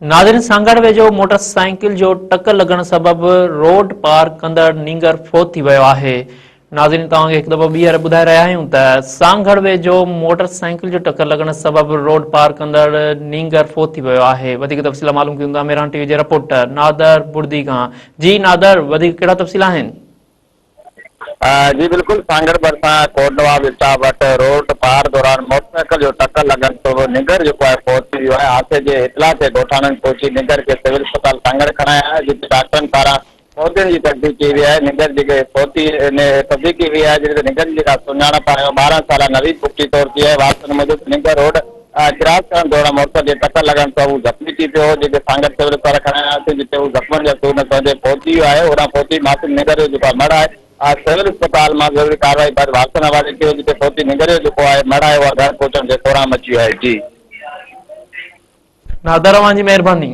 ناظرين سانگهڙ ويجهو motor cycle جو ٽڪر لڳڻ سبب روڊ پار ڪندڙ نينگر فوت ٿي ويو آهي. ناظرين توهان کي هڪ دفعو ٻيهر ٻڌائي رهيا آهيون ته سانگهڙ ويجهو موٽر سائيڪل جو ٽڪر لڳڻ سبب روڊ پار ڪندڙ نينگر فوت ٿي ويو آهي. وڌيڪ تفصيل معلوم ڪيون ٿا ميران ٽي وي جي رپورٽر نادر بڙدي کان. جي نادر وڌيڪ ڪهڙا تفصيل آهن؟ جي بلڪل سانگهڙ ڀرسان ڪوٽ نواب اسٽاپ وٽ روڊ پار دوران موٽرسائيڪل جو ٽڪر لڳڻ سبب ننگر جيڪو آهي فوت ٿي ويو آهي حادثي جي اطلاع تي ڳوٺاڻن پهچي ننگر کي سول اسپتال سانگهڙ کڻائي آيا جتي ڊاڪٽرن پاران فوتين جي تصديق ڪئي وئي آهي ننگر جي فوتي تصديق ڪئي وئي آهي جڏهن ته ننگر جي جيڪا سڃاڻپ آهي اها 12 سالا نويد بگٽي طور ٿي آهي وارثن موجب ننگر روڊ ڪراس ڪرڻ دوران موٽرسائيڪل جي ٽڪر لڳڻ سبب هو زخمي ٿي پيو هو، جنهن کي سانگهڙ سول اسپتال کڻائي آياسين، جتي هو زخمن جا سور نه سهندي فوت ٿي ويو آهي. هوڏانهن فوتي معصوم ننگر جو جيڪو مڙهه آهي، سول اسپتال مان ضروري ڪارروائي بعد وارثن حوالي ڪيو، جتي فوتي ننگر جو جيڪو آهي مڙهه آهي اها گهر پهچڻ تي ڪهرام مچي ويو آهي. جي. نادر اوهان جي مهرباني.